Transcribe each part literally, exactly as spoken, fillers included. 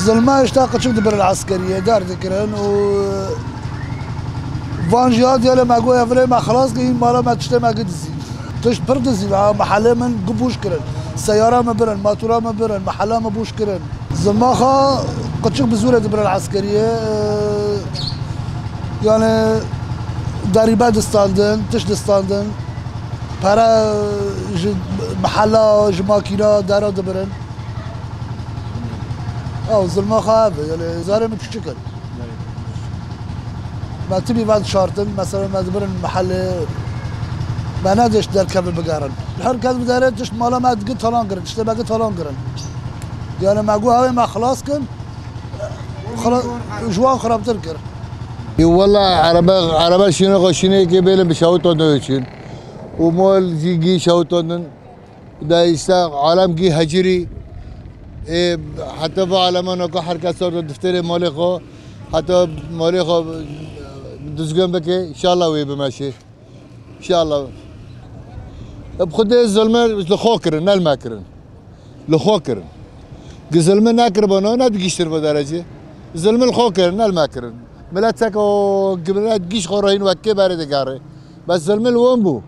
Zilma hêşta qiçik dibirin eskeriyê, derdikirin û van jî hatiye lê me got, "Ev rê me xilas kir, hîn mala me tiştê me gi dizî." Tişt pir dizî, ha, mehelê min gi bûş kirin. Seyara me birin, matura me birin, mehela me bûş kirin. Zilma xwe qiçik bi zûrê dibirin eskeriyê. Yani derîbe distandin, tişt distandin. Pere ji mehela, ji makîna dera dibirin. Ew zilma xwe ev e, yani zarê min küçük in. Me tibî van şartin, mesela me dibirin mehelê, me nedêşt derkevin bigerin. Her kes bi derê tişt mala me gi talan kirin, tiştê me gi talan kirin. Yani me got, "Hawê me xilas kin, xira-, ji wan xirabtir kir." Ê wela erebe, erebe şîne xwe şîne yekê bêlin bi şewitandin çin. Û mol jî gî şewitandin. Da îşte alem gî hecirî. Ê, heta va alema naka her kes orada difterê malê xwe, heta malê xwe dizgin bike, inşallah wê bimeşê. İnşallah. Bi Xwedê zilme li xwe kirin, ne li me kirin. Li xwe kirin. Gi zilme nekiribana, ne digiştir bu derece. Zilme li xwe kirin, ne li me kirin. Millet tek o, gi millet giş xwe rehîn wekê berê digerê. Bes zilme li wan bû.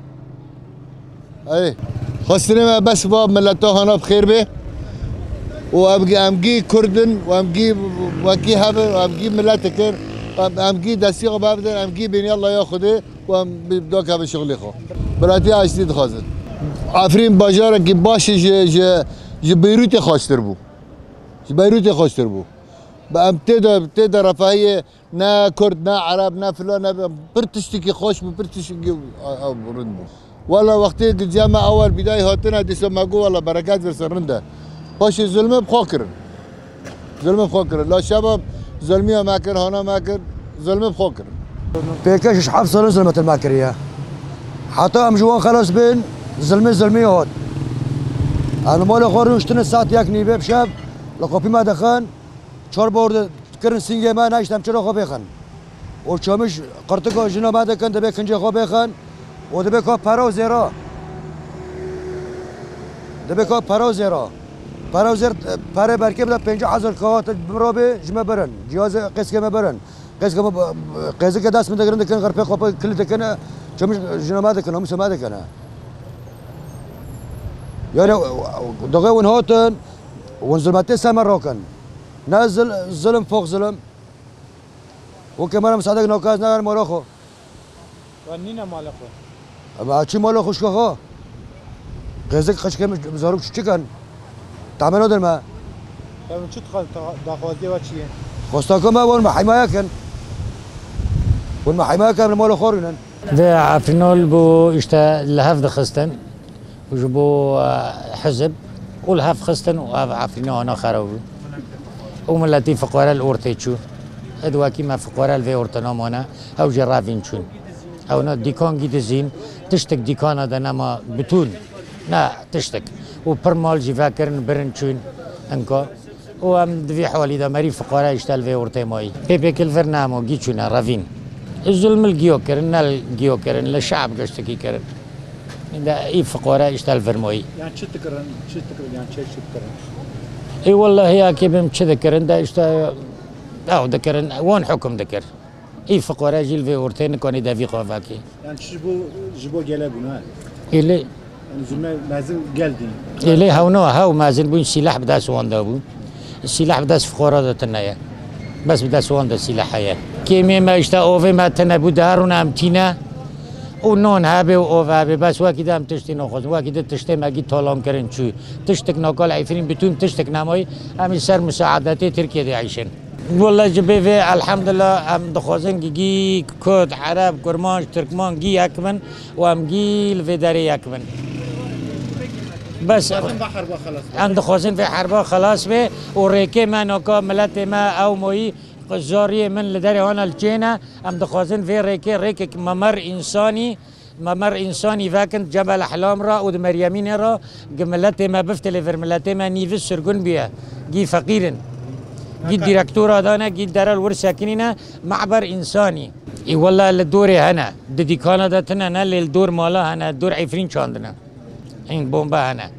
Ey. Xwestinê me bes va mileta hana bi xêr bê. Û em, em gî Kurd in, û em gî wekî hev in, û em gî miletik in, em, em gî destî xwe bevdin, em gî bênî Allah ya Xwedê. Wan bi doka bi şixulê xwe. Biratiya aştî dixwazin. Efrîn bajarekî baş e, ji, ji, ji Beyrûtê xweştir bû. Ji Beyrûtê xweştir bû. Bi em tê de, tê de refahiyê ne Kurd, ne Ereb, ne filan, ne pir tiştekî xweş bû, pir tiştekî ew, ew rind bû. Wela wextê gilciya me ewel bîdayî hatine, dîsa me got, "Wela bereket versin, rind e." Paşê zulmê bi xwe kirin. Zulmê bi xwe kirin. La şeva zulmiya me kir, hana me kir, zulmê bi xwe kirin. Pêke şeş heft sal zulmetin me kiriye. Heta em ji wan xelas bên, zulmê zulmî hat. Em li malê xwe rûniştine saet yek nîvê bi şev, li qopî me dixin, çar bor dikirin sîngê me, nehişt em çira xwe bêxin. Û çamiş qirtika jina me dikin, dibê kincê xwe bêxin û dibê ka pera û zêra. Dibê ka pera û zêra. Pera û zêr, perê berkê bide pêncî hezar kawat mirov bê ji me birin. Cihazê qêzkê me birin. Qêzke me, qêzike dest min digirin dikin, xirpê xwe kilî dikin, çamiş jina me dikin, namûsa me dikin. Yani, doxê hûn hatin, hûn zulmetê ser me rakin. Ne zil-, zilim, fox zilim. Weke me re misadek nake ez negerim mala xwe. Wan nîne mala xwe. Em çi mala xwe şka xwe? Qêzik qeçke min zarok çi çikan? Tahmin odin me. Em çi dixwazin, daxwazê we çi ye? Xwestaka me wan me hemaye kin. Wan me hemaye kin, em li mala xwe rûnin. Vê Efrînol bû, işte, li hev dixistin. Ji bo, e, hizib û li hev xistin û ev Efrîna ana xera bû. Û miletî fiqare li ortê çû. Ed wekî me fiqare li vê ortê namane, ew jî revîn çûn. Ewna dîkan gî dizîn, tiştik dîkana de nema bitûn, ne tiştik. Û pir mal jî vekirin, birin çûn inka. Û em di vî halî de merî fiqare îşte li vê ortê mayî. Pê pêkil vir namo, gî çûne revîn. Zulm li giyo kirin, ne li giyo kirin, li şe'b giştikî kirin. De î fiqare îşte li vir mayî. Yan çi dikirin, çi dikirin, yan çi, çi dikirin? Ê wellahî ya kê bim çi dikirin, de îşte ew dikirin, wan hukum dikir. Î fiqare jî li vê ortê nikanî devî xwe vekê. Yan çi ji bo, ji bo gele bûn, ha? Ê lê Yani zulme mezin gel dî. Ê lê hewna hew mezin bûn, sîleh bi dest wan de bû. Sîleh bi dest fiqara de tune ye. Bes bi dest wan de sîleh heye. Kêmê me işte ovê me tune bû, de her rûne em tîne. Û non hebe û ov hebe. Bes wekî de em tiştî naxwazin. Wekî de tiştê me gî talan kirin çû. Tiştik nakal Efrîn bitûn tiştik nemayî. Em ê ser musaadetê Tirkiye de eyşin. Wele ji bê vê elhamdulillah em dixwazin gî Kurd, Ereb, Kurmanc, Tirkman gî yek bin û em gî li vê derê yek bin. Bes em dixwazin vê herba xelas be û rêkê me naka miletê me ew moyî zariyê min li derê hana li çêne. Em dixwazin vê rêkê rêkek memer însanî Memer însanî vekin Cebel Ehlam ra û di Meryemînê ra gi miletê me biftilê vir, miletê me nîvi sirgûn bûye. Gî feqîr in. Gî direktora dane, gî dere li wir sekinîne, me'ber însanî. Ê wela li dorê hene. Di dîkana de tine ne, lê li dor mala hene, dor Efrîn çandine. Hîn bomba hene.